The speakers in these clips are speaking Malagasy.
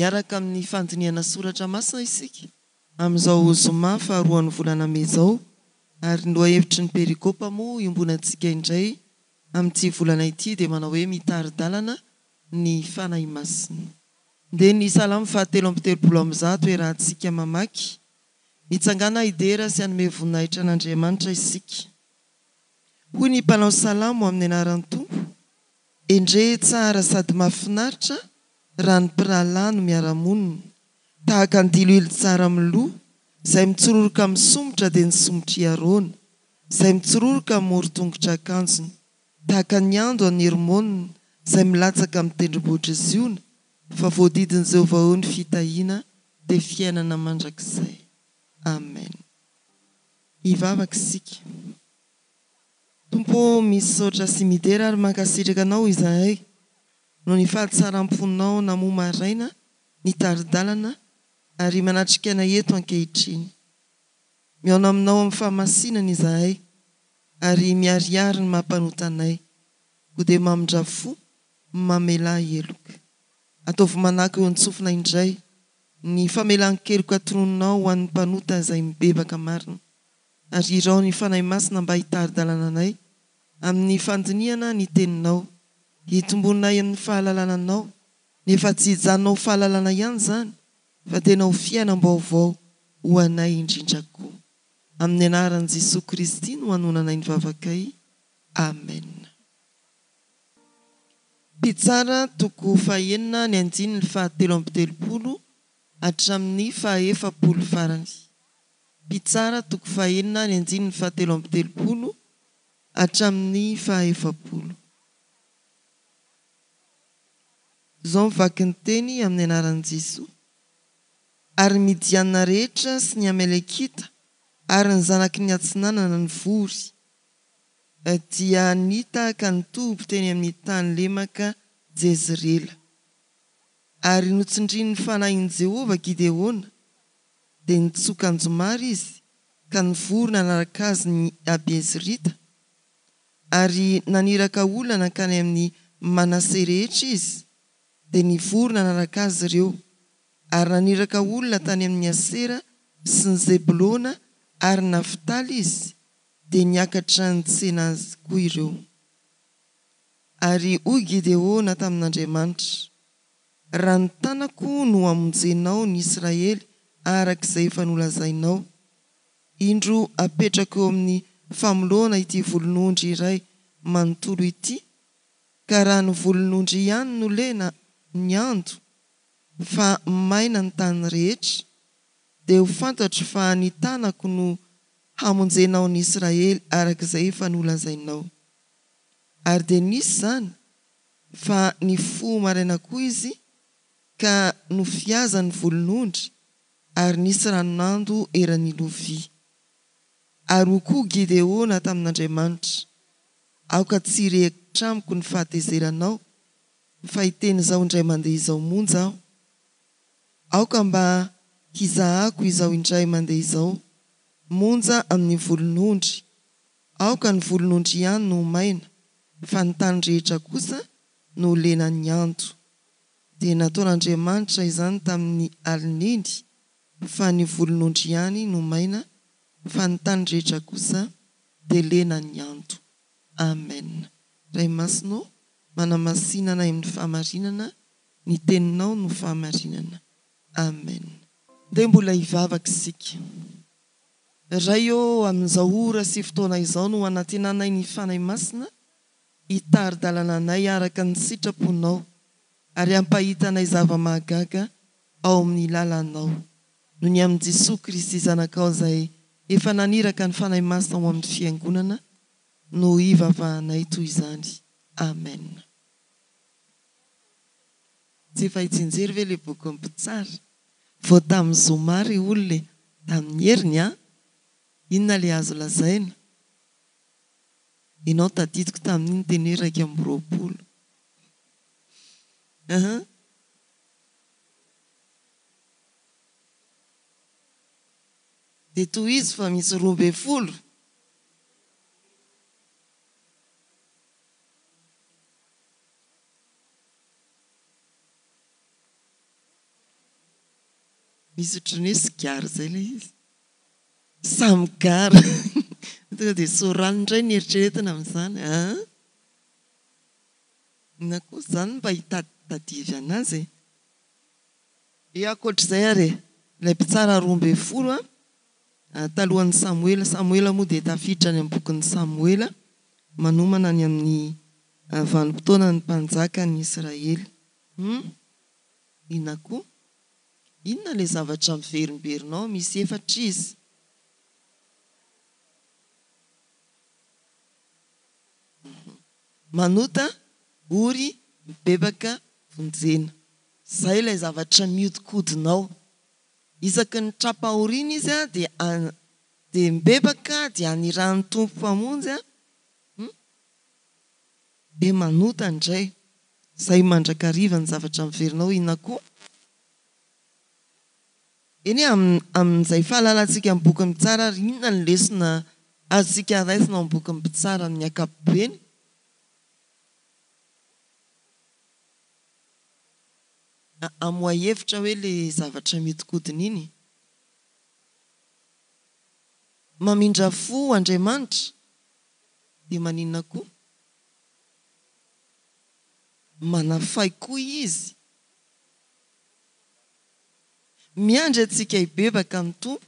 Hiaraka amin'ny fandinihana soratra masina isika amin'izao zoma faharoan'ny volana mey izao ary ny lohahevitry ny perikopa moa iombonantsika indray amin'ity volana ity dia manao hoe mitari-dalana ny Fanahy Masina. Dia ny Salamo faha 133 iarahantsika mamaky. Mitsangàna hidera sy hanome voninahitra an'Andriamanitra isika. Hoy ny mpanao salamo amin'ny anaran'ny Tompo, Endrey tsara sady mahafinaritra raha ny mpirahalahy no miara-monina, tahaka ny diloilo tsara miloha, izay mitsororoka amin'ny somotra dia ny somotr'i Arona, izay mitsororoka amin'ny moron-tongotr'akanjony, tahaka ny ando an'i Hermona izay milatsaka amin'ny tendrombohitr'i Ziona, fa voadidin'i Jehovah eo ny fitahiana, dia fiainana mandrakizay. Amen. Hivavaka isika. Tompo ô, misaotra sy midera ary mankasitraka Anao izahay noho ny fahatsaram-ponao namoha maraina nitari-dalana ary manatrika anay eto ankehitriny. Mihaona Aminao amin'ny fahamasinana izahay ary miharihary ny maha mpanota anay, koa dia mamindrà fo, mamelà heloka. Ataovy manako eo an-tsofina indray ny famelan-keloka tononinao ho an'ny mpanota izay mibebaka marina. Ary iraho ny Fanahy Masina mba hitari-dalana anay amin'ny fandinihana ny Teninao, hitombonay amin'ny fahalalana Anao, nefa tsy hijanona ho fahalalana ihany izany fa tena ho fiainam-baovao ho anay indrindra koa. Amin'ny anaran'i Jesoa Kristy no anonanay ny vavakay. Amen. Mpitsara toko fahenina ny andininy fahatelo amby telopolo hatramin'ny fahaefapolo farany. Mpitsara toko fahenina ny andininy fahatelo amby telopolo hatramin'ny fahaefapolo. Izao ny vaky ny teny amin'ny anaran'i Jesoa. Ary ny Midianina rehetra sy ny Amalekita ary ny zanaky ny atsinanana nivory, dia nitaka nitoby teny amin'ny tany lemaka Jezirela. Ary notsindrin'ny fanahin'i Jehovah Gideona, dia nitsoka anjomara izy, ka nivory nanaraka azy ny Abiezrita. Ary naniraka olona nankany amin'i Manase rehetra izy, dia nivory nanaraka azy ireo, ary naniraka olona tany amin'i Asera sy ny Zebolona ary Naftaly izy, dia niakatra nitsena azy koa ireo. Ary hoy Gideona tamin'Andriamanitra, Raha ny tanako no hamonjenao ny Israely araka izay efa nolazainao, indro apetrako eo amin'ny famoloana ity volon'ondry iray manontolo ity, ka raha ny volon'ondry ihany no lena ny ando, fa maina ny tany rehetra, dia ho fantatro fa ny tanako no hamonjenao ny Israely araka izay efa nolazainao. Ary dia nisy izany, fa nifoha maraina koa izy ka nofiazany ny volon'ondry, ary nisy ranon'ando eran'ny lovia. Ary hoy koa Gideona tamin'Andriamanitra, Aoka tsy hirehitra amiko ny fahatezeranao, fa hiteny izao indray mandeha izao monja aho. Aoka mba hizahako izao indray mandeha izao monja amin'ny volon'ondry. Aoka ny volon'ondry ihany no ho maina, fa ny tany rehetra kosa no ho lenan'ny ando. Dia nataon'Andriamanitra izany tamin'ny alin'iny, fa ny volon'ondry ihany no maina, fa ny tany rehetra kosa dia lenan'ny ando. Amen. Ray Masina ô, manamasina anay amin'ny fahamarinana, ny Teninao no fahamarinana. Amen. Ndeha mbola hivavaka isika. Ray ô, amin'izao ora sy fotoana izao no anantenanay ny Fanahy Masina hitari-dalana anay araka ny sitraponao ary hampahita anay zava-mahagaga ao amin'ny lalanao. Noho ny amin'i Jesoa Kristy Zanakao izay efa naniraka ny Fanahy Masina ao amin'ny Fiangonana no hivavahanay toy izany. Amen. Tsy efa hitsinjery ve le bokin'ny mpitsara? Vao tamin'ny zoma ry olona e! Tamin'ny heriny an! Inona le azo lazaina? Enao tadidiko tamin'iny niteny hoe 21. Uhum. Dia tohizo fa misy 12. Misy ohatran'ny hoe sigara izay ilay izy. Samgara. Tonga dia Sorano indray no eritreretina amin'izany an! Inona koa izany mba hitaditadivy an'azy e? Dia ankoatr'izay ary e, ilay mpitsara 12 an, talohan'i Samoela, Samoela moa dia tafiditra any amin'ny bokin'i Samoela, manomana ny amin'ny vanim-potoanan'ny mpanjakan'ny Israely. Hum? Inona koa? Inona ilay zavatra miverimberina ao misy efatra izy? Manota, ory, mibebaka, vonjena. Izay ilay zavatra mihodinkodina ao. Isaky ny tra-pahoriana izy dia dia mibebaka dia anirahan'ny Tompo Mpamonjy. Dia manota indray. Zay mandrakariva ny zavatra miverina ao inona koa? Eny e, amin'izay fahalalantsika ny bokin'ny Mpitsara ary inona ny lesona azontsika raisina ao amin'ny bokin'ny Mpitsara amin'ny ankapobeny? Amoahy hevitra hoe le zavatra mihodinkodina iny. Mamindra fo Andriamanitra dia maninona koa? Manafay koa Izy. Miandry antsika hibebaka ny Tompo.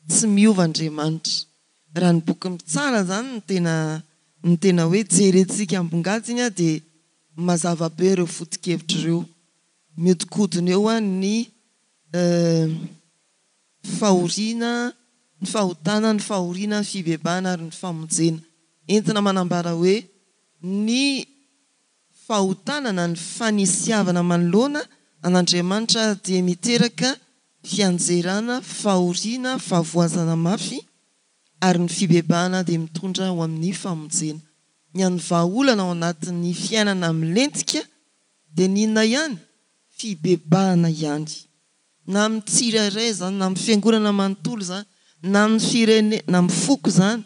Tsy miova Andriamanitra. Raha ny boky Mpitsara izany no tena no tena hoe jerentsika ambongadiny dia mazava be ireo foto-kevitra ireo. Mihodinkodina eo ny fahoriana, ny fahotana, ny fahoriana, ny fibebahana ary ny famonjena. Entina manambara hoe ny fahotana na ny fanisiavana manoloana an'Andriamanitra dia miteraka fianjerana, fahoriana, fahavoazana mafy ary ny fibebahana dia mitondra ho amin'ny famonjena. Ny an'ny vahaolana ao anatin'ny fiainana milentika dia ny inona ihany? Fibebahana ihany. Na amin'ny tsirairay izany, na amin'ny fiangonana manontolo izany, na amin'ny firene, na amin'ny foko izany,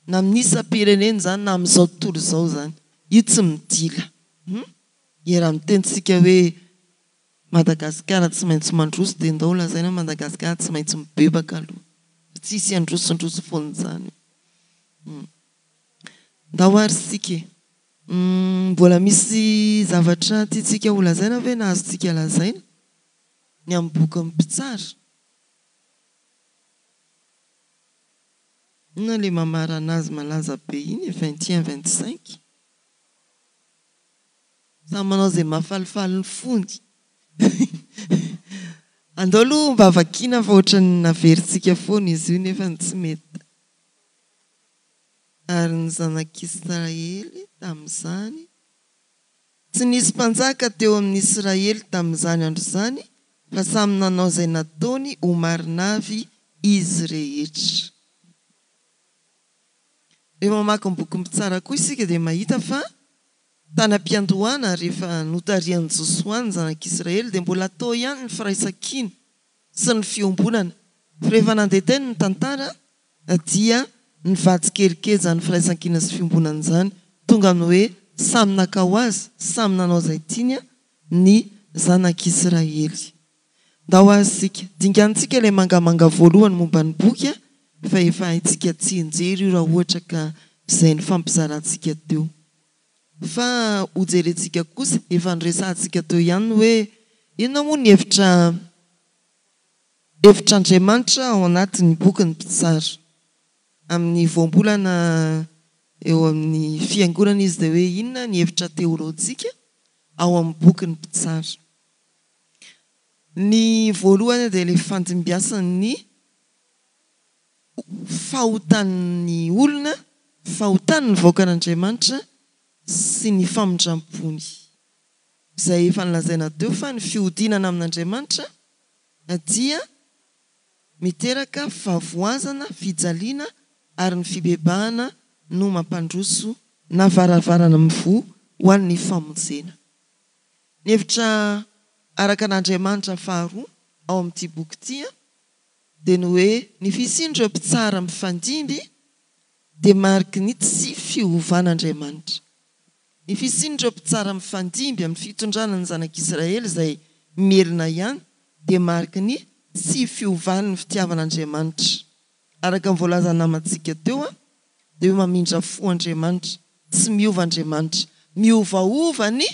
na amin'ny isam-pirenena izany, na amin'izao tontolo izao izany. Io tsy midila. Hum? Ie raha miteny tsika hoe Madagasikara tsy maintsy mandroso dia ndao lazaina Madagasikara tsy maintsy mibebaka aloha. Fa tsy hisy handrosondroso foana izany io. Hum. Ndao ary isika e. Hum, mbola misy zavatra tiantsika holazaina ve na azontsika lazaina? Ny amin'ny bokin'ny Mpitsara. Inona ilay mamarana azy malaza be iny e, 21 25. Samy manao izay mahafalifaly ny fony. Andao aloha mba vakiana fa ohatran'ny naverintsika foana izy io nefa tsy mety. Ary ny zanak'Israely tamin'izany. Tsy nisy mpanjaka teo amin'ny Israely tamin'izany andro izany, fa samy nanao izay nataony ho marina avy izy rehetra. Rehefa mamaky ny bokin'ny Mpitsara koa isika dia mahita fa tany am-piandohana rehefa notarihan'i Josoa ny zanak'Israely dia mbola tao ihany ny firaisan-kina sy ny fiombonana. Fa rehefa nandeha teny ny tantara dia nivadika kelikely izany firaisankina sy fiombonana izany, tonga amin'ny hoe samy naka ho azy, samy nanao izay tiany ny zanak'Israely. Ndao ary isika, dinganintsika ilay mangamanga voalohany momba ny boky fa efa haintsika tsianjery io raha ohatra ka izay nifampizarantsika teo. Fa hojerentsika kosa, efa noresahantsika teo ihany ny hoe inona moa ny hevitra Hevitr'Andriamanitra ao anatin'ny bokin'ny Mpitsara. Amin'ny voambolana eo amin'ny Fiangonana izy dia hoe inona ny hevitra teolojika ao amin'ny bokin'ny Mpitsara. Ny voalohany dia ilay fandimbiasan'ny fahotan'ny olona, fahotan'ny vahoakan'Andriamanitra sy ny famindram-pony. Izay efa nolazaina teo fa ny fihodinana amin'Andriamanitra dia miteraka fahavoazana, fijaliana ary ny fibebahana no mampandroso na varavarana mivoha ho an'ny famonjena. Ny hevitra araka an'Andriamanitra faharoa ao amin'ity boky ity dia ny hoe ny fisian'ireo mpitsara mifandimby dia mariky ny tsy fiovan'Andriamanitra. Ny fisian'ireo mpitsara mifandimby amin'ny fitondrana ny zanak'Israely izay Mielina ihany dia mariky ny tsy fiovan'ny fitiavan'Andriamanitra. Araka ny voalazan'ny namantsika teo dia hoe mamindra fo Andriamanitra, tsy miova Andriamanitra. Miovaova ny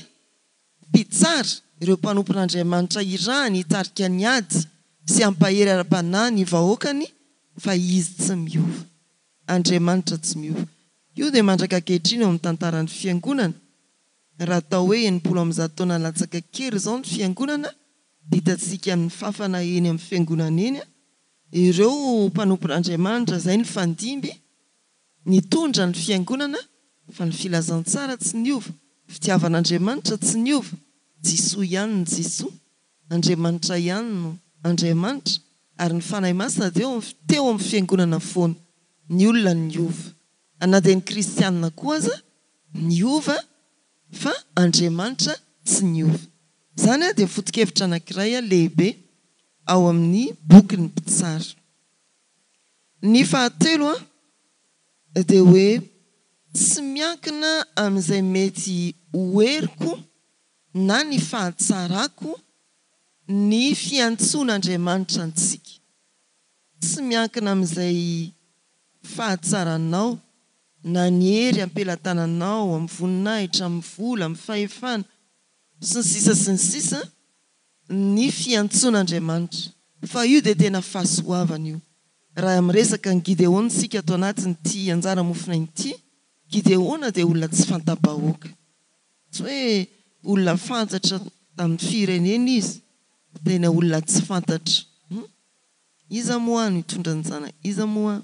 mpitsara, ireo mpanompon'Andriamanitra irahiny hitarika ny ady sy hampahery ara-panahy ny vahoakany fa Izy tsy miova. Andriamanitra tsy miova. Io dia mandraka ankehitriny eo amin'ny tantaran'ny Fiangonana. Raha atao hoe 160 taona latsaka kely izao ny Fiangonana dia hitantsika amin'ny fafana eny amin'ny Fiangonana eny ireo mpanompon'Andriamanitra izay nifandimby nitondra ny Fiangonana fa ny Filazantsara tsy niova, fitiavan'Andriamanitra tsy niova, Jesoa ihany ny Jesoa, Andriamanitra ihany no Andriamanitra ary ny Fanahy Masina dia teo amin'ny Fiangonana foana. Ny olona niova. Na dia ny Kristianina koa aza niova fa Andriamanitra tsy niova. Izany dia foto-kevitra anankiray lehibe ao amin'ny bokin'ny Mpitsara. Ny fahatelo dia hoe tsy miankina amin'izay mety ho heriko na ny fahatsarako ny fiantsoan'Andriamanitra antsika. Tsy miankina amin'izay fahatsaranao na ny hery am-pelatananao, amin'ny voninahitra, amin'ny vola, amin'ny fahefana, sy ny sisa sy ny sisa ny fiantsoan'Andriamanitra. Fa io dia tena fahasoavana io. Raha miresaka an'i Gideona isika ato anatin'ity anjara mofonaina ity, Gideona dia olona tsy fanta-bahoaka. Tsy hoe olona fantatra tamin'ny firenena izy, fa tena olona tsy fantatra. Hum. Iza moa no hitondra ny zanany? Iza moa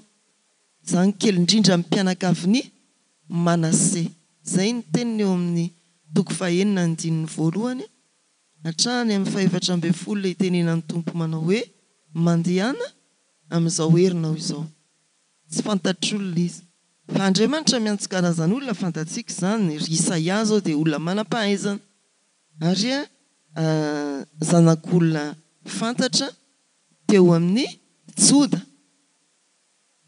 izany kely indrindra amin'ny mpianakavin'i Manase? Izay ny teniny eo amin'ny toko fahenina andininy voalohany hatrany amin'ny fahefatra ambin'ny folo itenenan'ny Tompo manao hoe, Mandehana amin'izao herinao izao. Tsy fantatr'olona izy. Fa Andriamanitra miantso karazan'olona fantatsika izany, ry Isaia izao dia olona manam-pahaizana ary zanak'olona fantatra teo amin'ny Joda.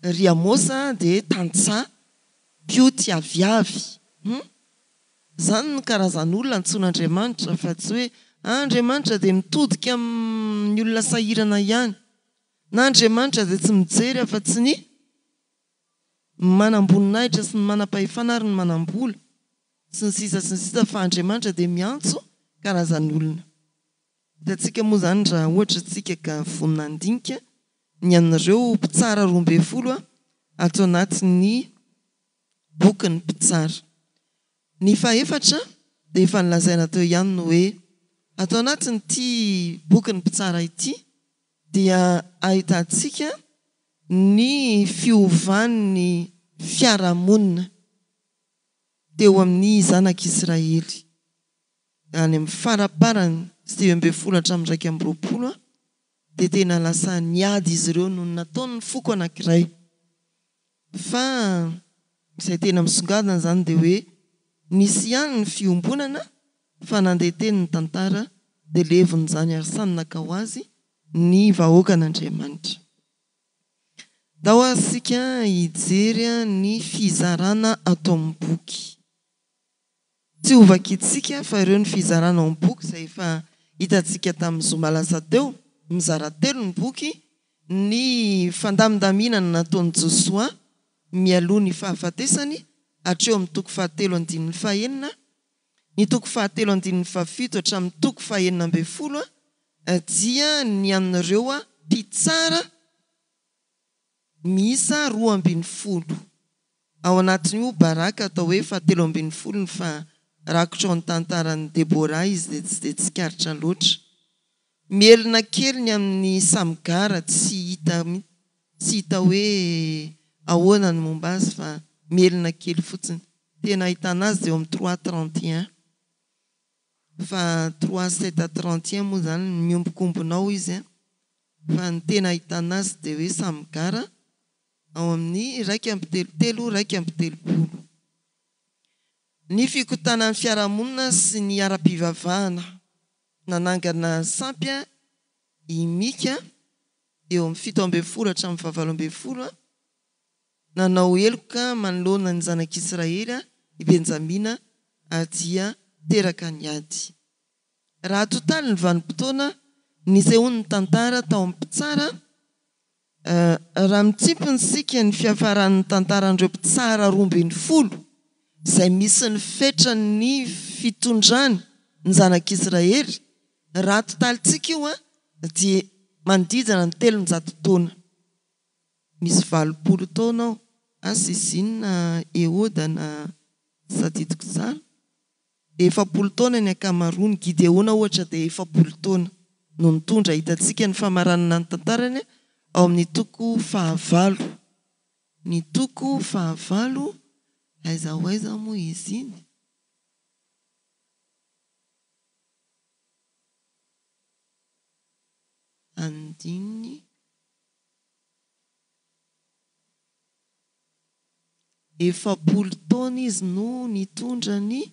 Ry Amosa dia tantsaha mpioty aviavy. Hum. Izany no karazan'olona antsoin'Andriamanitra fa tsy hoe Andriamanitra dia mitodika amin'ny olona sahirana ihany. Na Andriamanitra dia tsy mijery afa-tsy ny manam-boninahitra sy ny manam-pahefana ary ny manam-bola sy ny sisa sy ny sisa fa Andriamanitra dia miantso karazan'olona. Hitantsika moa izany raha ohatra isika ka vonona handinika ny an'ireo mpitsara 12 ato anatin'ny bokin'ny mpitsara. Ny fahefatra dia efa nolazaina teo ihany ny hoe ato anatin'ity bokin'ny mpitsara ity dia ahitantsika ny fiovan'ny fiarahamonina teo amin'ny zanak'Israely any amin'ny faraparany 19 hatramin'ny 21 dia tena lasa niady izy ireo noho ny nataon'ny foko anankiray. Fa izay tena misongadina izany dia hoe nisy ihany ny fiombonana fa nandeha teny ny tantara dia levona izany ary samy naka ho azy ny vahoakan'Andriamanitra. Ndao ary isika hijery ny fizarana ato amin'ny boky. Tsy hovakintsika fa ireo ny fizarana ao amin'ny boky izay efa hitantsika tamin'ny zoma lasa teo. Mizara telo ny boky, ny fandamindaminana nataon'i Josoa mialoha ny fahafatesany hatreo amin'ny toko fahatelo andininy fahenina, ny toko fahatelo andininy fahafito hatramin'ny toko fahenina ambin'ny folo dia ny an'ireo mpitsara miisa 12. Ao anatin'io Baraka atao hoe fahatelo ambin'ny folo ny fa rakotra ao ny tantaran'i Debora izy dia tsy dia tsikaritra loatra. Mihelina kely ny amin'i Samgara tsy hita tsy hita hoe ahoana ny momba azy fa mihelina kely fotsiny. Tena ahitana azy dia eo amin'ny trois trente et un. Fa trois sept à trente et un moa izany miombokombona ao izy an! Fa ny tena ahitana azy dia hoe Samgara ao amin'ny 31 31. Ny fikotanan'ny fiarahamonina sy ny ara-pivavahana. Nanangana sampy i Mika eo amin'ny 17 hatramin'ny faha-18. Nanao heloka manoloana ny zanak'Israely i Benjamina ary dia teraka ny ady. Raha atotaly ny vanim-potoana nisehoan'ny tantara tao amin'ny Mpitsara, raha mitsimpona isika ny fiafaran'ny tantaran'ireo mpitsara 12 izay misy ny fetran'ny fitondrany ny zanak'Israely, raha atotalintsika io dia manodidina ny 300 taona. Misy 80 taona ao, asa izy inona Ehoda na tsy tadidiko tsara. 40 taona ny ankamaroany, Gideona ohatra dia 40 taona no nitondra, hitantsika ny famaranana ny tantarany ao amin'ny toko fahavalo, ny toko fahavalo, aiza ho aiza moa izy iny? Andininy. 40 taona izy no nitondra ny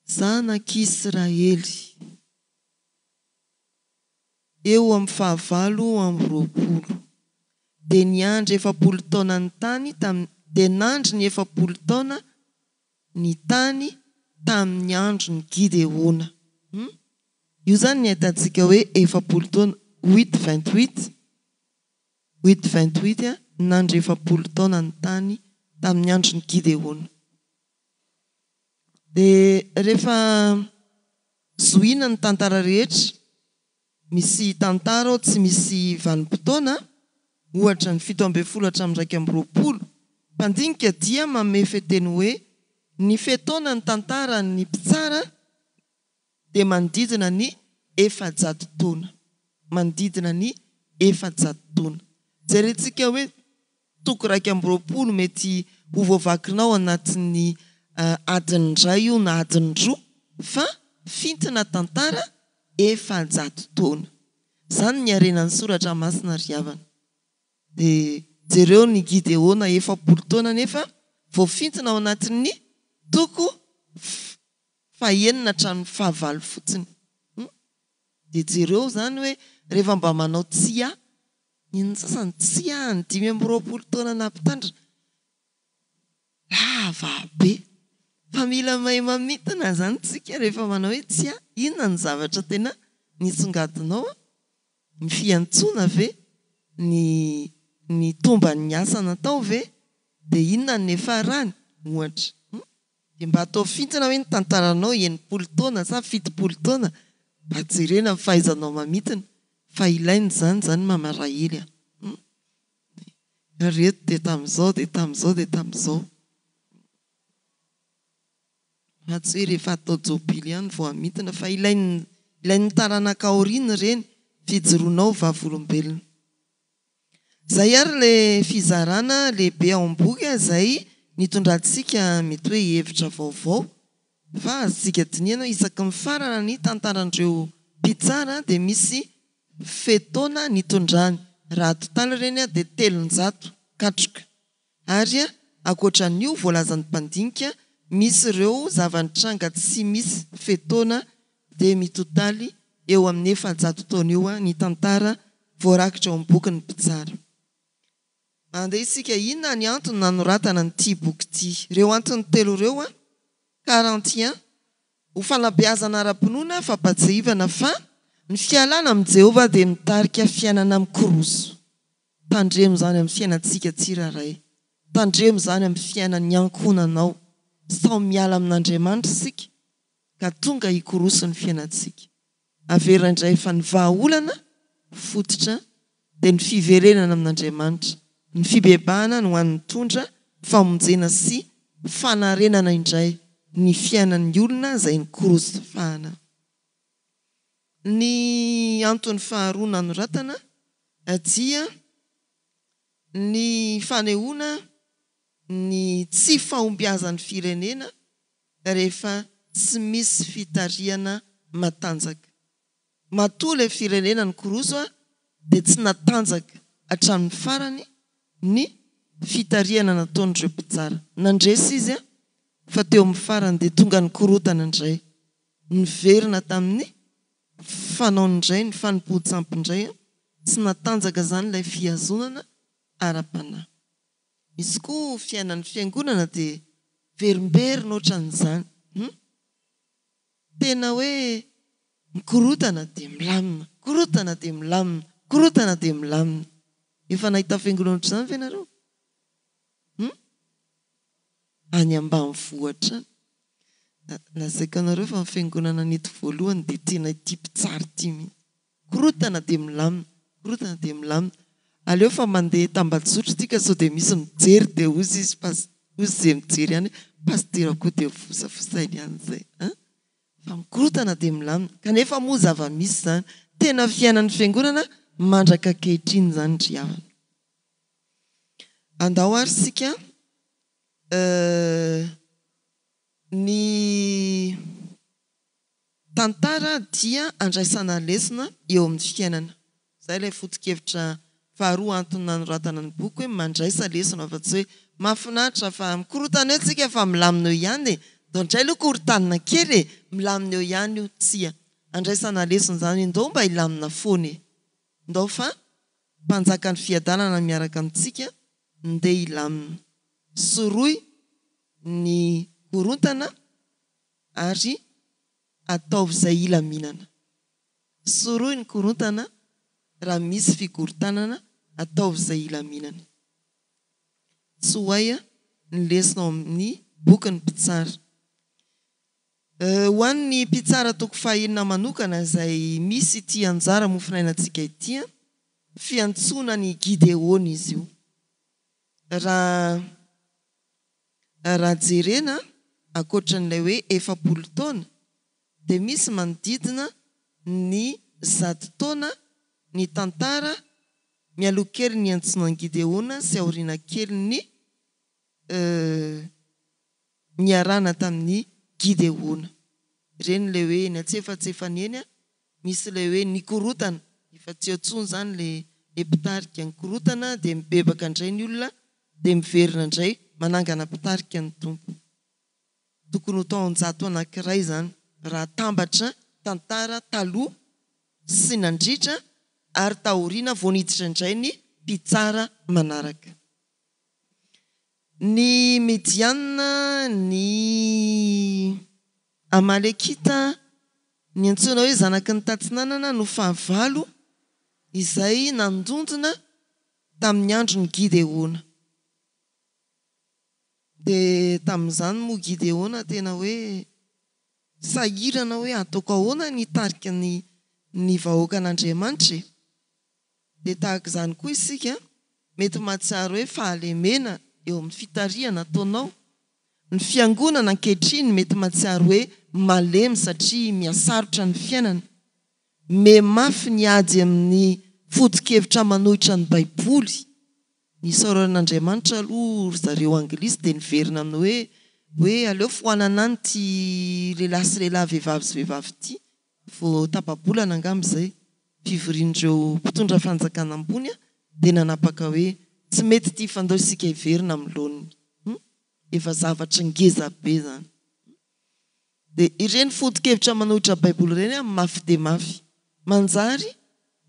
Zanak'Israely. Eo amin'ny fahavalo amby 20. Dia niandry 40 taona ny tany tamin'ny dia nandry ny 40 taona ny tany tamin'ny andron'i Gideona. Hum. Io izany ny ahitantsika hoe 40 taona, huit 28. Huit 28 nandry 40 taona ny tany tamin'ny andron'i Gideona. Dia rehefa zohiana ny tantara rehetra, misy tantara ao tsy misy vanim-potoana, ohatra ny 17 hatramin'ny 21, mpandinika dia mamehy feteny hoe ny fe-taona ny tantaran'ny mpitsara dia manodidina ny 400 taona. Manodidina ny 400 taona. Jerentsika hoe toko 21 mety ho voavakinao anatin'ny adiny iray io na adiny roa fa fintina tantara 400 taona. Izany ny harenan'ny soratra masina ry havana. Dia jereo ny Gideona 40 taona nefa voafintina ao anatin'ny toko fahenina hatramin'ny fahavalo fotsiny. Hum. Dia jereo izany hoe rehefa mba manao tsia, ny an'ny sasany tsia ny 25 taona nampitandrina, lava be. Fa mila mahay mamintina izany tsika rehefa manao hoe tsia, inona ny zavatra tena nisongadinao an? Ny fiantsoana ve? Ny ny tomban'ny asa natao ve? Dia inona ny niafarany? Ohatra. Hum. Dia mba atao fintina hoe ny tantaranao 60 taona sa 70 taona mba jerena ny fahaizanao mamintina fa ilaina izany izany mama Rahely a! Hum! Ireto dia tamin'izao dia tamin'izao dia tamin'izao. Fa tsy hoe rehefa atao jobily ihany vao hamintina fa ilain'ny ilain'ny taranaka aoriana ireny fijoroanao vavolombelona. Izay ary ilay fizarana lehibe ao amin'ny boky izay nitondrantsika mety hoe hevitra vaovao fa azontsika dinihana hoe isaky ny mifarana ny tantaran'ireo mpitsara dia misy fe-taona nitondrany, raha atotaly ireny dia 300 katroka. Ary ankoatra an'io voalazan'ny mpandinika misy ireo zava-nitranga tsy misy fe-taona dia mitotaly eo amin'ny 400 taona eo ny tantara voarakitra ao amin'ny bokin'ny Mpitsara. Andeha isika, inona ny antony nanoratana an'ity boky ity? Ireo antony telo ireo, 41, ho fanabeazana ara-pinoana, fampahatsiahivana fa ny fialana amin'i Jehovah dia mitarika fiainana mikoroso. Tandremo izany amin'ny fiainantsika tsirairay. Tandremo izany amin'ny fiainan'ny ankohonanao. Sao miala amin'Andriamanitra isika ka tonga hikoroso ny fiainantsika. Averina indray fa ny vahaolana fototra dia ny fiverenana amin'Andriamanitra, ny fibebahana no hany mitondra famonjena sy fanarenana indray ny fiainan'ny olona izay nikoroso fahana. Ny antony faharoa nanoratana dia ny fanehoana ny tsy fahombiazan'ny firenena rehefa tsy misy fitarihana matanjaka. Matoa ilay firenena nikoroso dia tsy natanjaka hatramin'ny farany ny fitarihana nataon'ireo mpitsara. Nandresy izy fa teo amin'ny farany dia tonga nikorontana indray. Niverina tamin'ny fanaony indray ny fanompoan-tsampy indray, tsy natanjaka izany ilay fihazonana ara-panahy. Misy koa fiainan'ny fiangonana dia verimberina ohatran'izany. Hum. Tena hoe mikorotana dia milamina, mikorotana dia milamina, mikorotana dia milamina. Efa nahita fiangonana ohatr'izany ve nareo? Hum? Any ambanivohitra any. Lazaiko anareo fa ny fiangonana nety voalohany dia tena ity mpitsara ity mihitsy. Korotana dia milamina, korotana dia milamina. Aleo fa mandeha tambajotra tsika sao dia misy mijery dia hozy izy pas, hozy izay mijery ihany hoe pasitera koa dia vosavosainy ihany izay an! Fa mikorotana dia milamina. Kanefa moa zava-misy izany. Tena fiainan'ny fiangonana mandraka ankehitriny izany ry havana. Andao ary isika euh ny tantara dia andraisana lesona eo amin'ny fiainana. Izay ilay foto-kevitra faharoa antony nanoratana ny boky hoe mandraisa lesona fa tsy hoe mahafinaritra fa mikorontana eo tsika fa milamina eo ihany e! Ndao indray aloha korontanina kely e! Milamina eo ihany io, tsia. Andraisana lesona izany hoe ndao mba hilamina foana e! Ndao fa Mpanjakan'ny fiadanana miaraka amintsika ndeha hilamina. Sorohy ny korontana ary ataovy izay hilaminana. Sorohy ny korontana, raha misy fikorontanana, ataovy izay hilaminana. Tsoahy ny lesona ao amin'ny bokin'ny Mpitsara. Ho an'ny Mpitsara toko fahenina manokana izay misy ity anjara mofonainantsika ity, fiantsoana an'i Gideona izy io. Raha raha jerena, ankoatran'ilay hoe 40 taona, dia misy manodidina ny 100 taona ny tantara mialoha kelin'ny niantsoana an'i Gideona sy aoriana kelin'ny niarahana tamin'i Gideona. Ireny ilay hoe eny antsefatsefany eny, misy ilay hoe nikorontana, efa tsy eo intsony izany ilay mpitarika nikorontana dia mibebaka indray ny olona dia miverina indray manangana mpitarika ny Tompo. Tokony ho taonjato anankiray izany raha atambatra tantara taloha sy nandritra ary taoriana vao niditra indray ny mpitsara manaraka. Ny Midianina, ny Amalekita, ny antsoina hoe zanaky ny Tatsinanana no fahavalo izay nandondona tamin'ny andron'i Gideona. Dia tamin'izany moa Gideona tena hoe sahirana hoe ataoko ahoana ny hitarika ny ny vahoakan'Andriamanitra e? Dia tahaka izany koa isika, mety mahatsiaro hoe fahalemena eo amin'ny fitarihana ataonao. Ny fiangonana ankehitriny mety mahatsiaro hoe malemy satria mihasarotra ny fiainana. Miha mafy ny ady amin'ny foto-kevitra manohitra ny Baiboly. Nisaorana an'Andriamanitra aloha ry zareo Anglisy dia niverina amin'ny hoe hoe aleo foanana any ity lehilahy sy lehilahy, vehivavy sy vehivavy ity. Vao tapa-bolana angamba izay, fivorian'ireo mpitondra fanjakana ambony dia nanapaka hoe tsy mety ity fa ndao isika hiverina amin'ny laoniny. Hum? Efa zavatra ngeza be izany. Dia ireny foto-kevitra manohitra Baiboly ireny an, mafy dia mafy. Manjary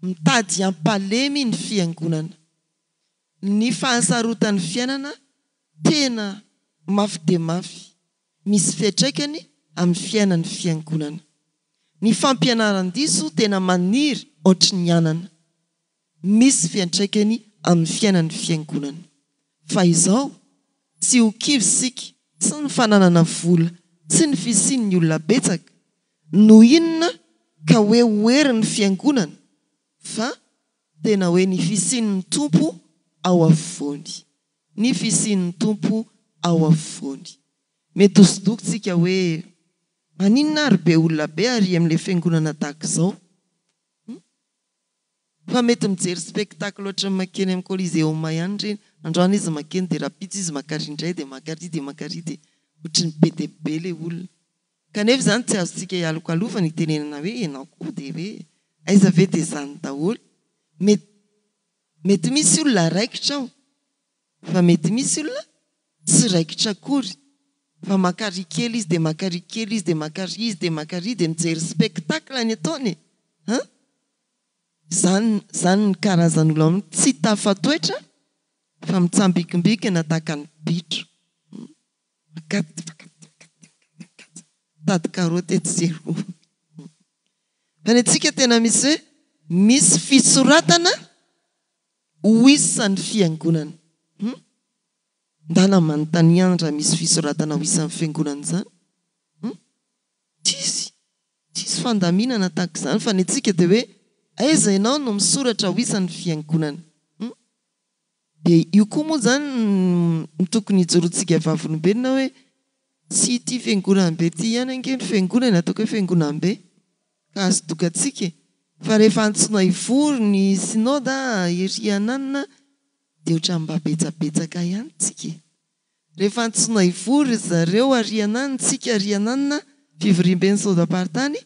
mitady hampalemy ny fiangonana. Ny fahasarotan'ny fiainana tena mafy dia mafy. Misy fiantraikany amin'ny fiainan'ny fiangonana. Ny fampianaran-diso tena maniry ohatry ny anana. Misy fiantraikany amin'ny fiainan'ny fiangonana. Fa izao, tsy ho kivy isika, tsy ny fananana vola, tsy ny fisian'ny olona betsaka, no inona ka hoe ho herin'ny fiangonana, fa tena hoe ny fisian'ny Tompo ao afovoany. Ny fisian'ny Tompo ao afovoany. Mety ho sodokotsika hoe, maninona ary be olona be ary amin'ilay fiangonana tahaka izao? Fa mety mijery spectacle ohatran'ny makeny amin'ny coliseum ihany ireny, androany izy makeny dia rahampitso izy maka ary indray dia maka ary dia maka ary dia ohatran'ny be dia be ilay olona. Kanefa izany tsy azontsika ialokalofana itenenana hoe ianao koa dia hoe aiza ve dia izany daholo. Mety mety misy olona raikitra ao fa mety misy olona tsy raikitra akory fa maka ary kely izy dia maka ary kely izy dia maka ary izy dia maka ary dia mijery spectacle ny ataony e! An! Zany zany ny karazan'olona tsy tafatoetra fa mitsambikimbikina tahaka ny bitro. Makaty makaty makaty makaty. Mitady karaoty etsy sy eroa. Fa ny antsika tena misy hoe misy fisoratana ho isan'ny fiangonana. Hum? Ndana manontania any raha misy fisoratana ho isan'ny fiangonana izany. Hum? Tsisy. Tsisy fandaminana tahaka izany fa ny antsika dia hoe aiza ianao no misoratra ho isan'ny fiangonana. Hum? Dia io koa moa izany no tokony hijoroantsika vavolombelona hoe tsy ity fiangonambe ity ihany ange ny fiangonana e, ataoko hoe fiangonambe ka azo dokantsika e! Fa rehefa antsoina hivory ny synoda ery ananona dia ohatran'ny mba betsabetsaka ihany tsika e! Rehefa antsoina hivory ry zareo ary ananona tsika ary ananona fivoriamben'ny synodamparitany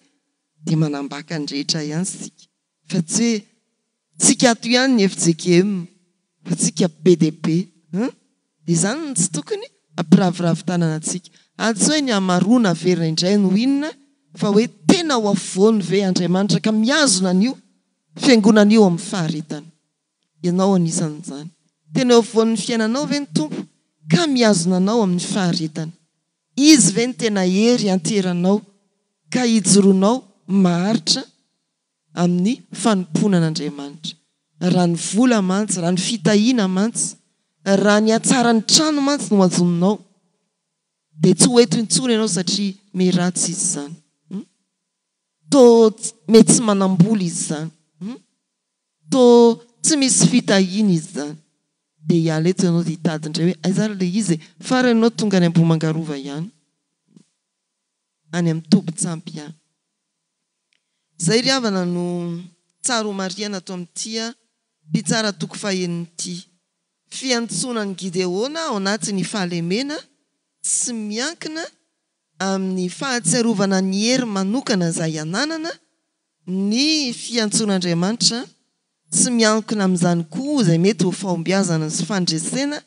dia manambaka ny rehetra ihany isika fa tsy hoe tsika ato ihany ny fjkm fa tsika be dia be an! Dia izany no tsy tokony hampiraviravy tanana antsika. Ary tsy hoe ny hamaroana averina indray no inona fa hoe tena ao afovoany ve Andriamanitra ka mihazona an'io fiangonana io amin'ny faharetana. Ianao anisan'izany. Tena eo afovoan'ny fiainanao ve ny Tompo ka mihazona anao amin'ny faharetana? Izy ve no tena hery ianteranao ka ijoroanao maharitra amin'ny fanompoana an'Andriamanitra? Raha ny vola mantsy, raha ny fitahiana mantsy, raha ny hatsaran'ny trano mantsy no hajoninao dia tsy ho eto intsony ianao satria miharatsy izy izany. Toa mety tsy manam-bola izy izany. Toa tsy misy fitahiana izy izany. Dia hiala eto ianao dia hitady indray hoe aiza ary ilay izy e? Farany ianao tonga any Ambohimangarova ihany. Any amin'ny tobin-tsampy ihany. Izay ry havana no tsara ho marihana ato amin'ity Mpitsara toko fahenina ity. Fiantsoana an'i Gideona ao anatin'ny fahalemena tsy miankina amin'ny fahatsiarovana ny hery manokana izay ananana, ny fiantsoan'Andriamanitra, tsy miankina amin'izany koa izay mety ho fahombiazana sy fandresena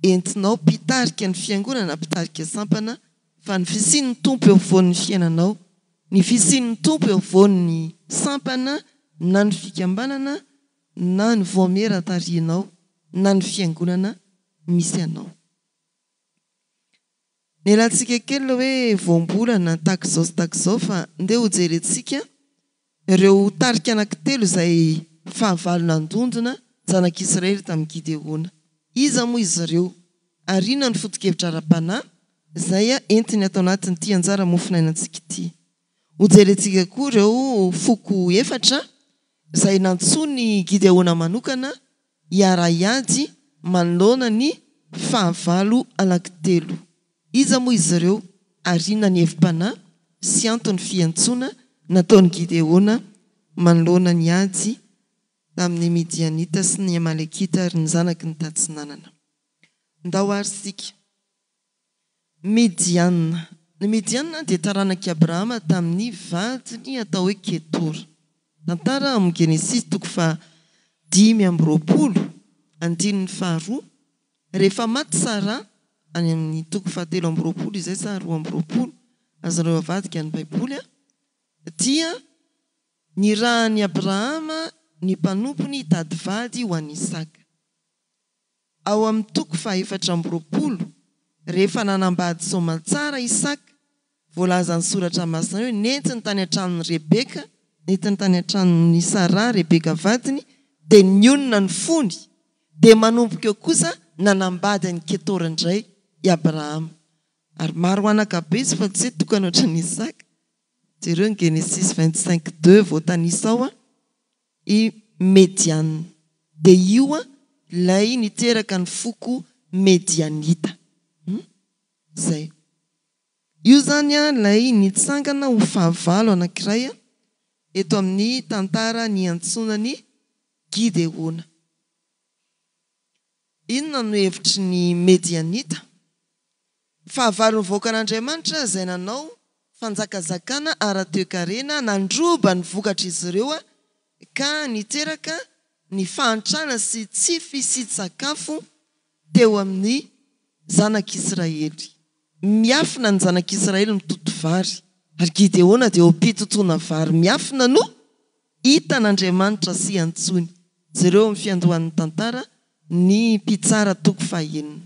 entinao mpitarika ny fiangonana, mpitarika sampana, fa ny fisian'ny Tompo eo afovoan'ny fiainanao, ny fisian'ny Tompo eo afovoan'ny sampana na ny fikambanana na ny vaomiera tarihinao na ny fiangonana misy anao. Nialantsika kely ilay hoe voambolana tahaka izao sy tahaka izao fa ndeha ho jerentsika ireo tarika anankitelo izay fahavalo nandondona zanak'Israely tamin'i Gideona. Iza moa izy ireo ary inona no foto-kevitra ara-panahy izay entiny ato anatin'ity anjara mofonainantsika ity? Ho jerentsika koa ireo foko efatra izay nantsoin'i Gideona manokana hiara-hiady manoloana ny fahavalo anankitelo. Iza moa izy ireo ary inona ny hevi-panahy sy anton'ny fiantsoana nataon'i Gideona manoloana ny ady tamin'ny Midianita sy ny Amalekita ary ny zanaky ny Tatsinanana? Ndao àry isika Midiana. Ny Midiana dia taranak'i Abrahama tamin'ny vadiny atao hoe Ketora. Tantara ao amin'ny Genesisy toko faha 25, andininy faharoa, rehefa maty Saraha, any amin'ny toko faha 23 izay sa 22, azonareo avadika ny Baiboly, dia nirahan'i Abrahama ny mpanompony hitady vady ho an'i Isaka. Ao amin'ny toko faha-24, rehefa nanambady soamantsara Isaka, voalazan'ny Soratra Masina hoe nentiny tany an-tranon'i Rebeka, nentiny tany an-tranon'i Saraha Rebeka vadiny, dia nionona ny fony, dia manomboka eo kosa nanambady an'i Ketora indray i Abrahama. Ary maro anaka be izy fa tsy hoe tokana ohatran'i Isaka. Jereo ny Genesisy 25 deux voatanisa ao. I Mediana. Dia io ilay niteraka ny foko Medianita. Izay. Io izany ilay nitsangana ho fahavalo anankiray eto amin'ny tantara niantsoana an'i Gideona. Inona no hevitry ny Medianita? Fahavalon'ny vahoakan'Andriamanitra izay nanao fanjakazakana ara-toekarena nandroba ny vokatr'izy ireo ka niteraka ny fahantrana sy tsy fisian-tsakafo teo amin'ny zanak'Israely. Miafina ny zanak'Israely mitoto vary, ary Gideona dia eo am-pitotoana vary miafina no hitan'Andriamanitra sy antsoiny. Jereo amin'ny fiandohan'ny tantara ny Mpitsara toko fahenina.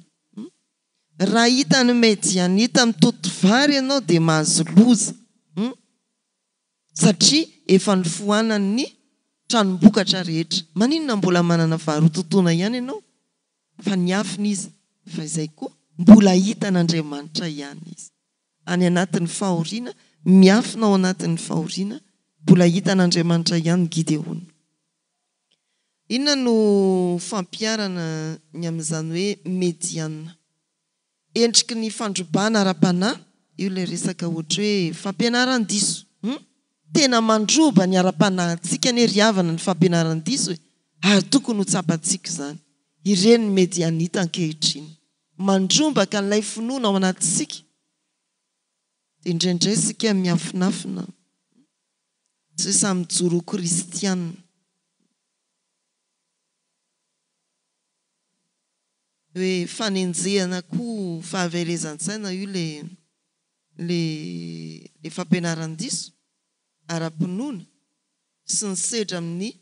Raha hitan'ny Medianita mitoto vary ianao dia mahazo loza. Hum. Satria efa nofoanany ny tranom-bokatra rehetra. Maninona mbola manana vary hototoina ihany ianao? Fa niafina izy. Fa izay koa, mbola hitan'Andriamanitra ihany izy. Any anatin'ny fahoriana, miafina ao anatin'ny fahoriana, mbola hitan'Andriamanitra ihany Gideona. Inona no fampiharana ny amin'izany hoe Mediana? Endriky ny fandrobana ara-panahy, io ilay resaka ohatra hoe fampianaran-diso. Hum? Tena mandroba ny ara-panahintsika anie ry havana ny fampianaran-diso e! Ary tokony ho tsapantsika izany. Ireny ny Medianita ankehitriny. Mandrombaka an'ilay finoana ao anatintsika. Dia indraindray isika miafinafina. Tsy hoe samy mijoro ho kristiana. Hoe fanenjehana koa fahaverezan-tsaina io le le le fampianaran-diso ara-pinoana sy ny sedra amin'ny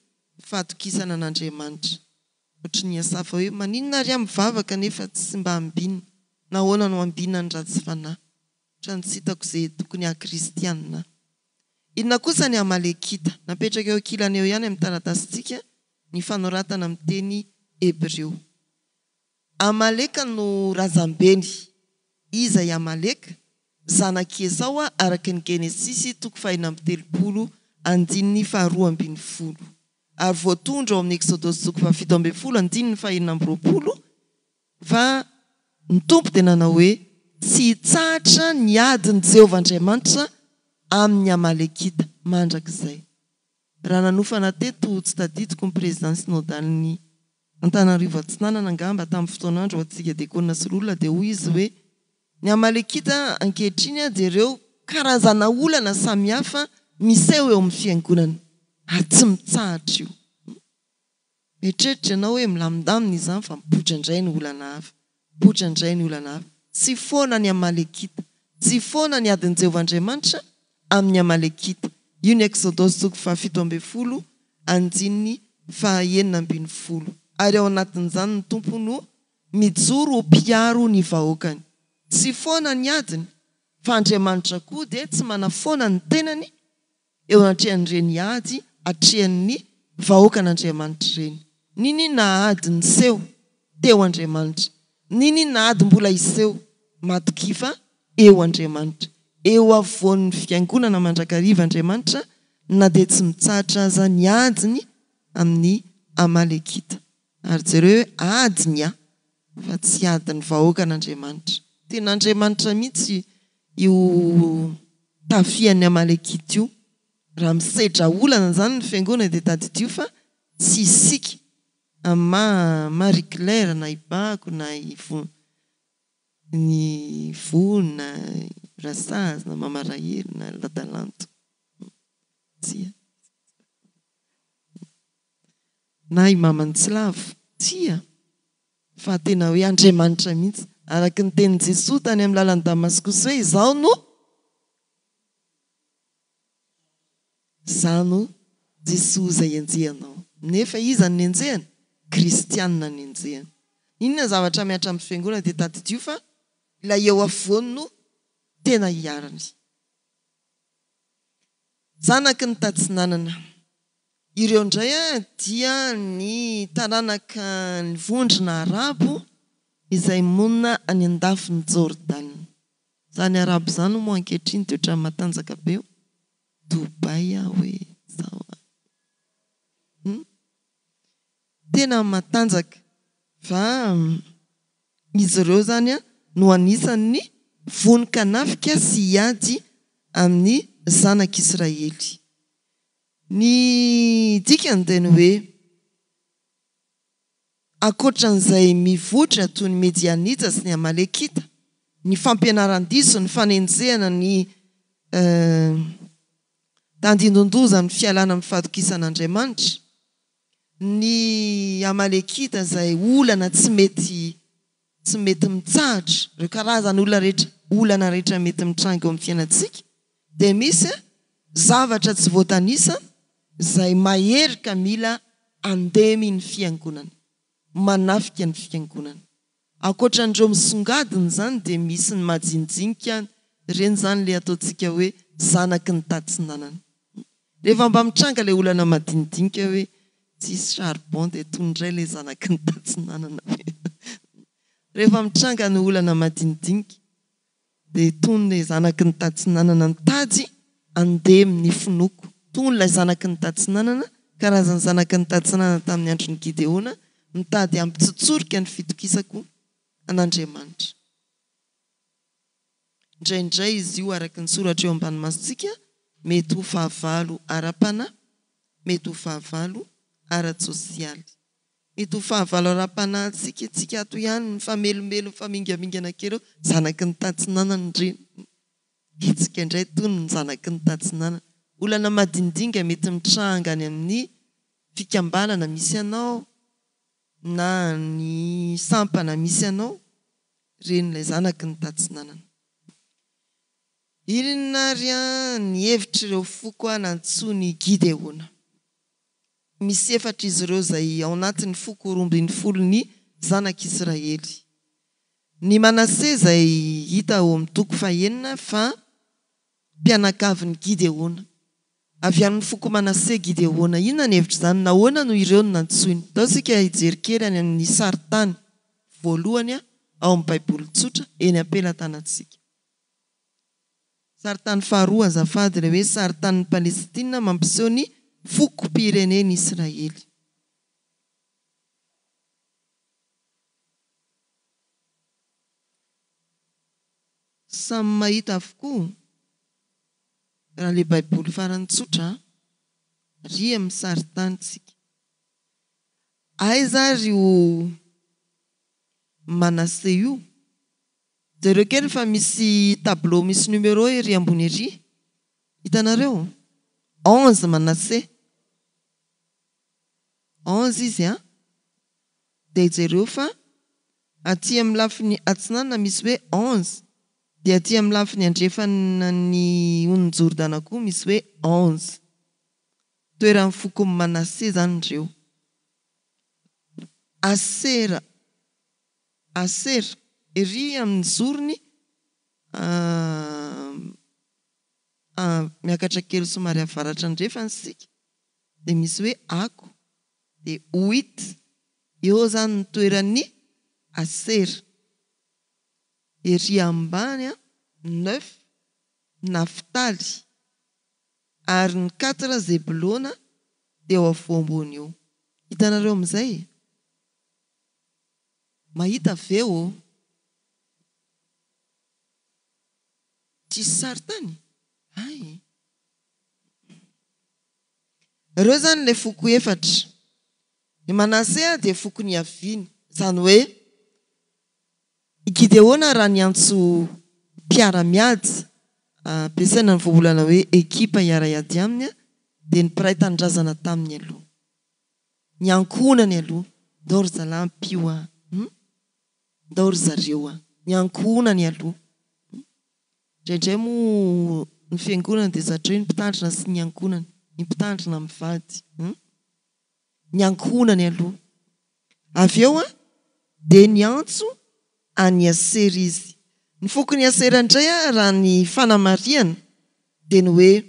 fahatokisana an'Andriamanitra. Ohatry ny Asafa hoe maninona ary aho mivavaka nefa tsy mba ambinina, nahoana no ambinina ny ratsy fanahy? Ohatran'ny tsy hitako ze tokony haha kristianina ahy. Inona kosa ny Amalekita? Napetraka eo ankilany eo ihany amin'ny taratasintsika ny fanoratana amin'ny teny hebreo. Amaleka no razambeny. Iza i Amaleka? Zanak'i Esao araka ny Genesisy toko faha-36 andininy faha-12. Ary voatondro ao amin'ny Eksodosy toko faha-17 andininy faha-26 Fa ny Tompo dia nanao hoe, Tsy hitsahatra ny adin'i Jehovah Andriamanitra amin'ny Amalekita mandrakizay. Raha nanofana teto, tsy tadidiko ny Président Synodalin'ny Antananarivo Atsinanana angamba tamin'ny fotoan'andro ho antsika Diakona sy Loholona dia hoy izy hoe, Ny Amalekita ankehitriny dia ireo karazana olana samihafa miseho eo amin'ny Fiangonana ary tsy mitsahatra io. Mieritreritra ianao hoe milamindamina izany fa mipoitra indray ny olana hafa, mipoitra indray ny olana hafa. Tsy foana ny Amalekita. Tsy foana ny adin'i Jehovah Andriamanitra amin'ny Amalekita. Io ny Eksodosy toko fahafito ambin'ny folo andininy faha-enina ambin'ny folo. Ary ao anatin'izany ny Tompo no mijoro ho mpiaro ny vahoakany. Tsy foana ny adiny, fa Andriamanitra koa dia tsy manafoana ny tenany eo anatrehan'ireny ady atrehan'ny vahoakan'Andriamanitra ireny. N'inon'inona ady niseho, teo Andriamanitra. N'inon'inona ady mbola hiseho, matokia fa eo Andriamanitra. Eo afovoan'ny fiangonana mandrakariva Andriamanitra na dia tsy mitsahatra aza ny adiny amin'ny Amalekita. Ary jereo hoe adiny an! Fa tsy adin'ny vahoakan'Andriamanitra. Tena Andriamanitra mihitsy io tafihan'ny Amalekita io. Raha misedra olana izany ny fiangonana dia tadidio fa tsy isika amin'ny maha Marie Claire na i Bako na i ny Vony na i Rasazy na Mama Rahely na Ladalanto. Tsia. Na i Maman'i Tsilavo. Tsia. Fa tena hoe Andriamanitra mihitsy. Araka ny tenin'i Jesoa tany amin'ny lalan'i Damaskosy hoe Izaho no Izaho no Jesoa izay enjehanao. Nefa iza no nenjehany? Kristianina no nenjehany. Inona ny zavatra mihatra amin'ny fiangonana dia tadidio fa ilay eo afovoany no tena iharany. Zanaky ny tatsinanana. Ireo indray dia ny taranaka ny vondrona arabo izay monina any an-dafin'i Jordana. Izany arabo izany moa ankehitriny dia ohatran'ny matanjaka be eo Dubai aho hoe zao an! Hum! Tena matanjaka fa izy ireo izany no anisan'ny vonon-kanafika sy hiady amin'ny zanak'Israely. Ny dikany dia ny hoe, ankoatra an'izay mivoitra toy ny Medianita sy ny Amalekita, ny fampianaran-diso, ny fanenjehana, ny tandindon-doza amin'ny fialana amin'ny fahatokisan'Andriamanitra, ny Amalekita izay olana tsy mety tsy mety mitsahatra, ireo karazan'olona rehetra, olana rehetra mety mitranga eo amin'ny fiainantsika dia misy zavatra tsy voatanisa izay mahery ka mila handemy ny fiangonana, manafika ny fiangonana. Ankoatra an'ireo misongadina izany dia misy ny majinijinika, ireny izany ilay ataontsika hoe zanaky ny tatsinanana. Rehefa mba mitranga ilay olana madinidinika hoe tsisy charbon dia tony indray ilay zanaky ny tatsinanana ve? Rehefa mitranga ny olana madinidinika dia tony ilay zanaky ny tatsinanana mitady handemy ny finoako. Tony ilay zanaky ny tatsinanana, karazan'ny zanaky ny tatsinanana tamin'ny andron'i Gideona, mitady hampitsotsorika ny fitokisako an'Andriamanitra. Indraindray izy io, araka ny soratra eo ambany masontsika, mety ho fahavalo ara-panahy, mety ho fahavalo ara-tsosialy. Mety ho fahavalo ara-panahy antsika, tsika ato ihany, mifamelombelo, mifamingamingana kely eo, zanaky ny tatsinanana ireny. Hetsika indray itony ny zanaky ny tatsinanana. Olana madinidinga mety mitranga any amin'ny fikambanana misy anao na ny sampana misy anao, ireny ilay zanaky ny tatsinanana. Inona ary ny hevitr'ireo foko nantsoin'i Gideona? Misy efatra izy ireo izay ao anatin'ny foko roambinifolon'ny zanak'Israely. Ny Manase izay hita ao amin'ny toko fahenina fa mpianakavin'i Gideona. Avy amin'ny foko Manase Gideona. Inona ny hevitr'izany? Nahoana no ireo no nantsoiny? Ndao isika hijery kely any amin'ny sarintany voalohany ao amin'ny Baiboly tsotra eny am-pelatanantsika. Sarintany faharoa azafady, ilay hoe sarintanin'i Palestina mampiseho ny fokom-pirenen'Israely. Samy mahita avokoa raha ilay baiboly farany tsotra an! Ry amin'ny sarintany tsika. Aiza ary io Manase io? Jereo kely fa misy tableau misy numéro ery ambony ery. Hitanareo? 11 Manasseh. 11 izy an. Dia jereo fa aty amin'ny lafiny atsinanana misy hoe 11, dia aty amin'ny lafiny andrefana ny onin'i Jordana koa misy hoe 11. Toeran'ny fokon'i Manasseh izany ireo. Asera. Asera, ery amin'ny zorony miakatra kely somary avaratra andrefana isika dia misy hoe Ako, dia Huit, eo izany ny toeran'ny Asera. Ery ambany, neuf, Naftaly, ary ny quatre Zebolona dia eo afovoambony eo. Hitanareo amin'izay? Mahita ve ô? Tsisy sarintany? Hay. Ireo izany ilay foko efatra. Ny Manasea dia foko niaviany. Izany hoe, i Gideona raha niantso mpiara-miady, ampiasaina ny voambolana hoe ekipa hiara-hiady aminy, dia ny mpiray tanindrazana taminy aloha. Ny ankohonany aloha, ndao ry zalahy ampio a! Hum? Ndao ry zareo a! Ny ankohonany aloha. Hum? Indraindray moa ny fiangonana dia zatra hoe ny mpitandrina sy ny ankohonany, ny mpitandrina mivady. Hum? Ny ankohonany aloha. Avy eo an, dia niantso an'i Asera izy. Ny fokon'i Asera indray raha ny fanamarihana dia ny hoe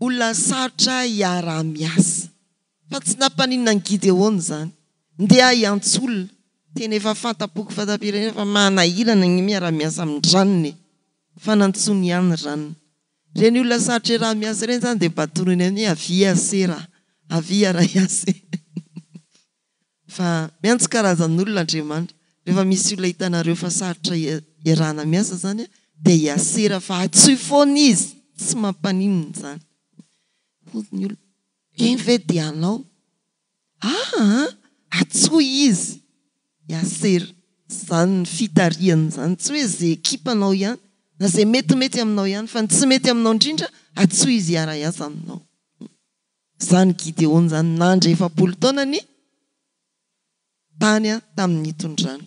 olona sarotra hiaraha-miasa. Fa tsy nampaninona an'i Gideona izany. Ndeha hiantso olona. Tena efa fanta-poko fanta-pirenena fa manahirana ny miara-miasa amin-dranona e! Fa nantsoiny ihany ranona. Ireny olona sarotra iaraha-miasa ireny izany dia mba toroiny amin'ny hoe avia Asera a! Avia hiara-hiasa e! Fa miantso karazan'olona Andriamanitra. Rehefa misy olona hitanareo fa sarotra iarahana miasa izany dia hiasera fa antsoy foana izy, tsy mampaninona izany. Hoy ny olona, eny ve dia hanao? Aa! Antsoy izy hiasera. Izany ny fitarihana izany, tsy hoe izay ekipanao ihany na izay metimety aminao ihany fa ny tsy mety aminao indrindra antsoy izy hiara-hiasa aminao. Izany Gideona izany nandry 40 taona ny tany tamin'ny nitondrany.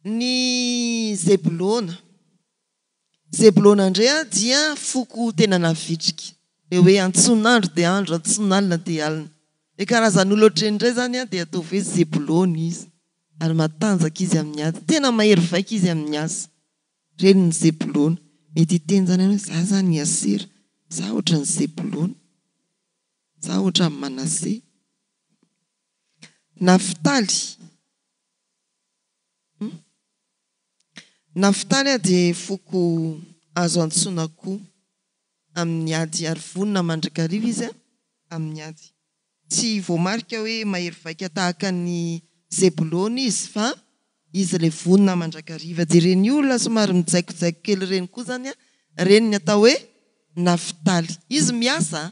Ny Zebolona. Zebolona indray dia foko tena navitrika. Ilay hoe antsoin'andro dia andro, antsoin'alina dia alina. Ilay karazan'olona ohatr'ireny indray izany dia ataovy hoe Zebolona izy. Ary matanjaka izy amin'ny ady. Tena mahery vaika izy amin'ny asa. Renin'i Zebolona. Mety hiteny izany ianao hoe, Za izany i Asera. Za ohatran'i Zebolona. Za ohatran'i Manase. Naftaly. Naftaly dia foko azo antsoina koa amin'ny ady ary vonona mandrakariva izy amin'ny ady. Tsy voamarika hoe mahery vaika tahaka an'i Zebolona izy fa izy ilay vonona mandrakariva. Dia ireny olona somary mijaikojaiko kely ireny koa izany, ireny ny atao hoe Naftaly. Izy miasa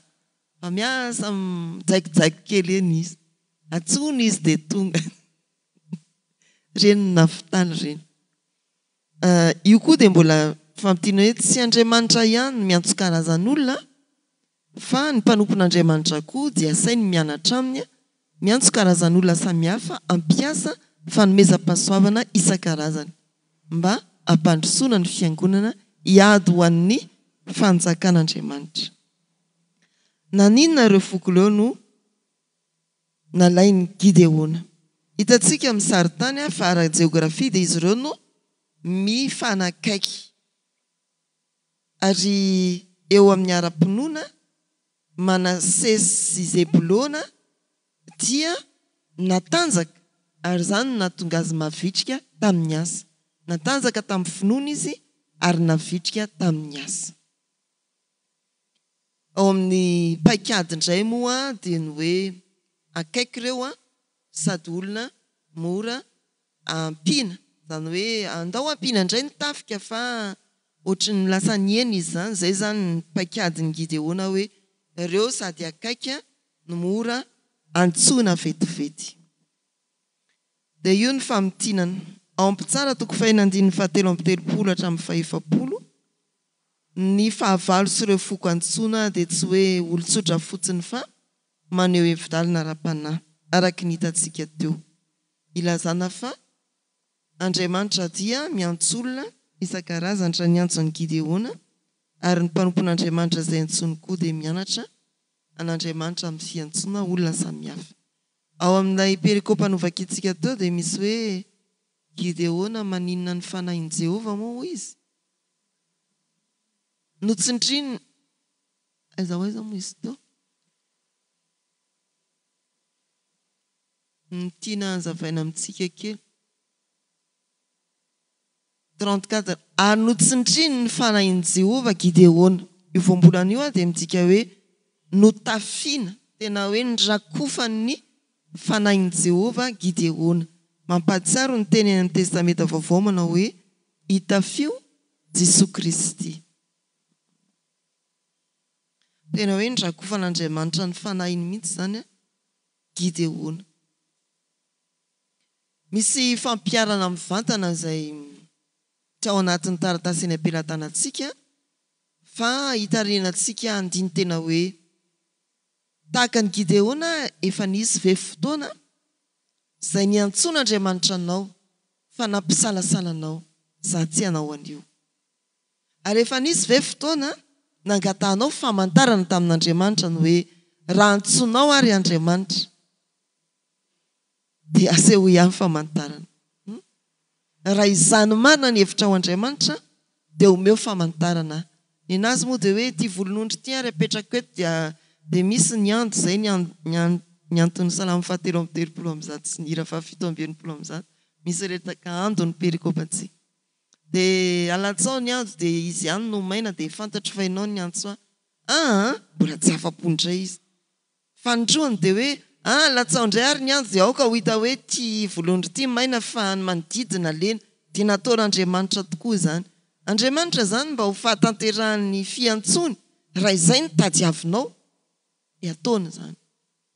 fa miasa mijaikojaiko kely eny izy. Antsoina izy dia tonga. Ireny ny Naftaly ireny. Io koa dia mbola famintinana hoe tsy Andriamanitra ihany no miantso karazan'olona fa ny mpanompon'Andriamanitra koa dia asainy mianatra aminy, miantso karazan'olona samihafa hampiasa fanomezam-pahasoavana isan-karazany mba hampandrosoana ny fiangonana hiady ho an'ny fanjakan'Andriamanitra. Naninona ireo foko ireo no nalain'i Gideona. Hitantsika amin'ny sarintany fa ara-jeografia dia izy ireo no mifanakaiky. Ary eo amin'ny ara-pinoana, Manase sy Zebolona dia natanjaka ary izany no nahatonga azy mavitrika tamin'ny asa. Natanjaka tamin'ny finoana izy ary navitrika tamin'ny asa. Ao amin'ny paikady indray moa dia ny hoe akaiky ireo sady olona mora ampiana, izany hoe andao ampiana indray ny tafika fa ohatry ny lasa nihena izy izany, izay izany ny paikadin'i Gideona hoe ireo sady akaiky no mora antsoina vetivety. Dia io ny famintinana. Ao amin'ny Mpitsara toko faheno andininy fahatelo amby telopolo hatramin'ny fahefapolo, ny fahavalo sy ireo foko antsoina dia tsy hoe olon-tsotra fotsiny fa maneho hevi-dalina ara-panahy, araka ny hitantsika teo. Ilazana fa Andriamanitra dia miantso olona isan-karazany raha niantso an'i Gideona, ary ny mpanompon'Andriamanitra izay antsoiny koa dia mianatra an'Andriamanitra amin'ny fiantsoana olona samihafa. Ao amin'ilay perikopa novakintsika teo dia misy hoe Gideona maninona ny fanahin'i Jehovah moa hoy izy? Notsindriny, aiza ho aiza moa izy teo? Ny tiana hazavaina amintsika kely. 34, Ary notsindriny ny fanahin'i Jehovah Gideona. Io voambolana io dia midika hoe notafiana, tena hoe nirakofan'ny fanahin'i Jehovah Gideona. Mampahatsiaro ny teny any amin'ny Testamenta Vaovao manao hoe, Itafio Jesoa Kristy. Tena hoe nirakofan'Andriamanitra ny fanahiny mihitsy izany Gideona. Misy fampiharana mivantana izay tsy ao anatin'ny taratasy eny am-pelatanantsika fa hitarihana antsika handini-tena hoe, Tahaka an'i Gideona efa nisy ve fotoana izay niantsoan'Andriamanitra anao fa nampisalasala anao za tsy hanao an'io? Ary efa nisy ve fotoana nangatahanao famantarana tamin'Andriamanitra ny hoe raha antsoinao ary Andriamanitra dia asehoy ahy ny famantarana. Hum. Raha izany marina ny hevitrao Andriamanitra dia omeo famantarana ahy. Nenazy moa dia hoe ity volon'ondry ity ary apetrako eto dia dia misy ny ando izay ny ny ny anton'ny salamo fahatelo amby 133 sy ny hira faha-167 misy resaka ando ny perikopantsika. Dia alatsao ny ando dia izy ihany no maina dia fantatro fa ianao no niantso ahy. Aa! Mbola tsy afa-po indray izy. Fanindroany dia hoe, ah, latsao indray ary ny andro dia aoka ho hita hoe ity volondry ity maina fa ny manodidina lena. Dia nataon'Andriamanitra tokoa izany. Andriamanitra izany mba ho fahatanterahan'ny fiantsoany, raha izay no tadiavinao dia ataony izany.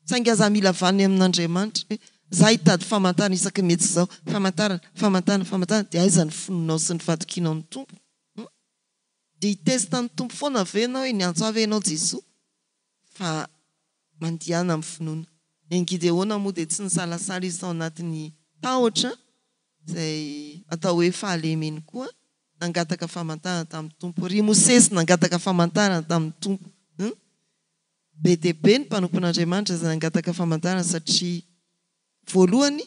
Saingy aza mila vaniny amin'Andriamanitra hoe, za hitady famantarana isaky ny mihetsika izao, famantarana, famantarana, famantarana, dia aiza ny finoanao sy ny fahatokianao ny Tompo? Hum? Dia hi-test ny Tompo foana ve ianao hoe niantso ahy ve ianao Jesoa? Fa mandehana amin'ny finoana. Ny an'i Gideona moa dia tsy nisalasala izy tao anatin'ny tahotra, izay atao hoe fahalemeny koa, nangataka famantarana tamin'ny Tompo. Ry Mosesy nangataka famantarana tamin'ny Tompo. Hum? Be dia be ny mpanompon'Andriamanitra izay nangataka famantarana satria voalohany,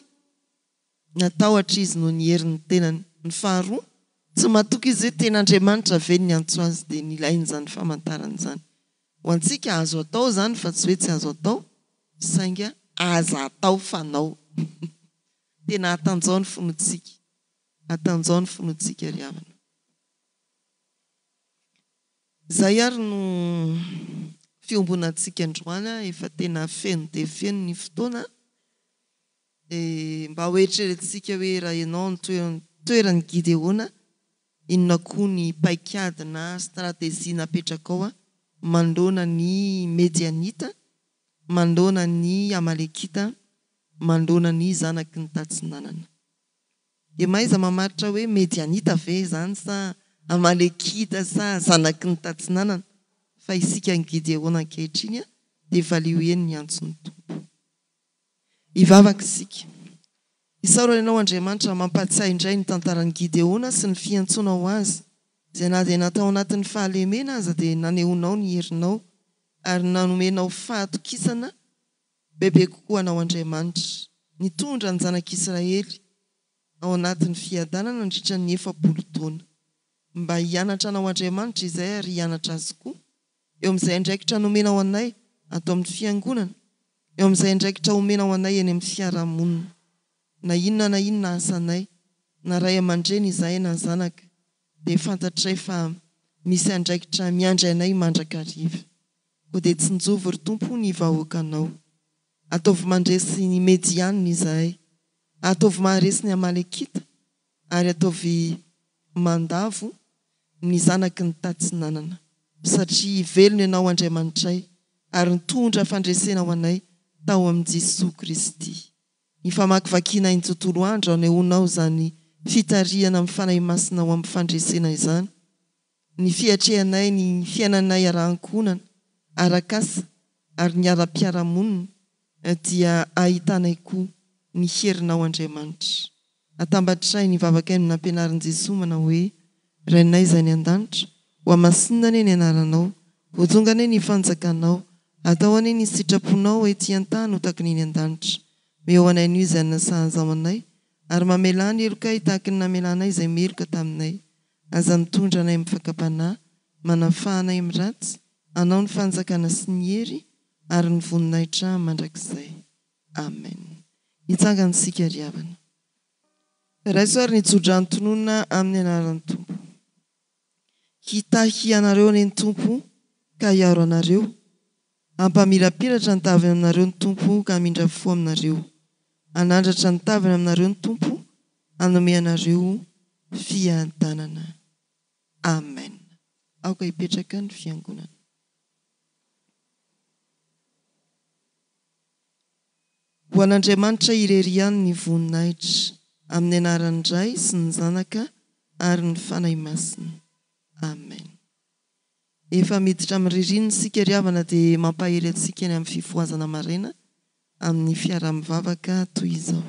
Natahotra izy noho ny herin'ny tenany. Ny faharoa, tsy matoky izy hoe tena Andriamanitra ve ny niantso azy dia nilainy izany famantarana izany. Ho antsika azo atao izany fa tsy hoe tsy azo atao saingy aza atao fanao. Tena hatanjao ny finoantsika. Hatanjao ny finoantsika ry havana. Izay ary no fiombonantsika androany, efa tena feno dia feno ny fotoana. Dia mba ho eritreretintsika hoe raha ianao no toeran'i Gideona, inona koa ny paikady na stratégie napetrakao manoloana ny Medianita, manoloana ny Amalekita, manoloana ny zanaky ny tatsinanana. Dia mahaiza mamaritra hoe Medianita ve izany sa Amalekita sa zanaky ny tatsinanana? Fa isika any Gideona ankehitriny dia valio eny ny antson'ny Tompo. Hivavaka isika. Isaorana Ianao Andriamanitra mampahatsiahy indray ny tantaran'i Gideona sy ny fiantsoanao azy, izay na dia natao anatin'ny fahalemena aza dia nanehoanao ny herinao ary nanomenao fahatokisana bebe kokoa Anao Andriamanitra, nitondra ny zanak'Israely ao anatin'ny fiadanana nandritra ny 40 taona. Mba hianatra Anao Andriamanitra izay ary hianatra Azy koa eo amin'izay andraikitra nomenao anay ato amin'ny Fiangonana, eo amin'izay andraikitra omenao anay eny amin'ny fiarahamonina. Na inona na inona asanay, na ray aman-dreny izahay na zanaka, dia fantatray fa misy andraikitra miandry anay mandrakariva. Koa dia tsinjovy ry Tompo ny vahoakanao. Ataovy mandresy ny Medianina izahay, ataovy maharesy ny Amalekita, ary ataovy mandavo ny zanaky ny tatsinanana, satria velona Ianao Andriamanitray ary nitondra fandresena ho anay tao amin'i Jesoa Kristy. Ny famakivakiana ny tontolo andro anehoanao izany fitarihana amin'ny Fanahy Masina ho amin'ny fandresena izany, ny fiatrehanay ny fiainanay ara-ankohonana, arak'asa ary ny ara-piarahamonina dia ahitanay koa ny herinao Andriamanitra. Atambatray ny vavakay no nampianarin'i Jesoa manao hoe, Rainay izay any an-danitra, ho hamasinina anie ny anaranao, ho tonga anie ny fanjakanao, atao anie ny sitraponao ety an-tany ho tahaka ny eny an-danitra. Meo anay anio izay hanina sahaza ho anay, ary mamelà ny helokay tahaka ny namelanay izay meloka taminay. Aza mitondra anay amin'ny fakam-panahy, manafaha anay amin'ny ratsy, Anao ny fanjakana sy ny hery ary ny voninahitra mandrakizay. Amen. Hitsangana isika ry havana. Raiso ary ny tsodrano tononina amin'ny anaran'ny Tompo. Hitahy anareo anie ny Tompo ka hiaro anareo. Hampamirapiratra ny tavany aminareo ny Tompo ka hamindra fo aminareo. Hanandratra ny tavany aminareo ny Tompo hanome anareo fiadanana. Amen. Aoka hipetraka ny fiangonana. Ho an'Andriamanitra irery ihany ny voninahitra, amin'ny anaran'ny Ray sy ny Zanaka ary ny Fanahy Masina. Amen. Efa miditra amin'ny ririnina isika ry havana dia mampahery antsika ny amin'ny fifohazana maraina amin'ny fiaraha-mivavaka toy izao.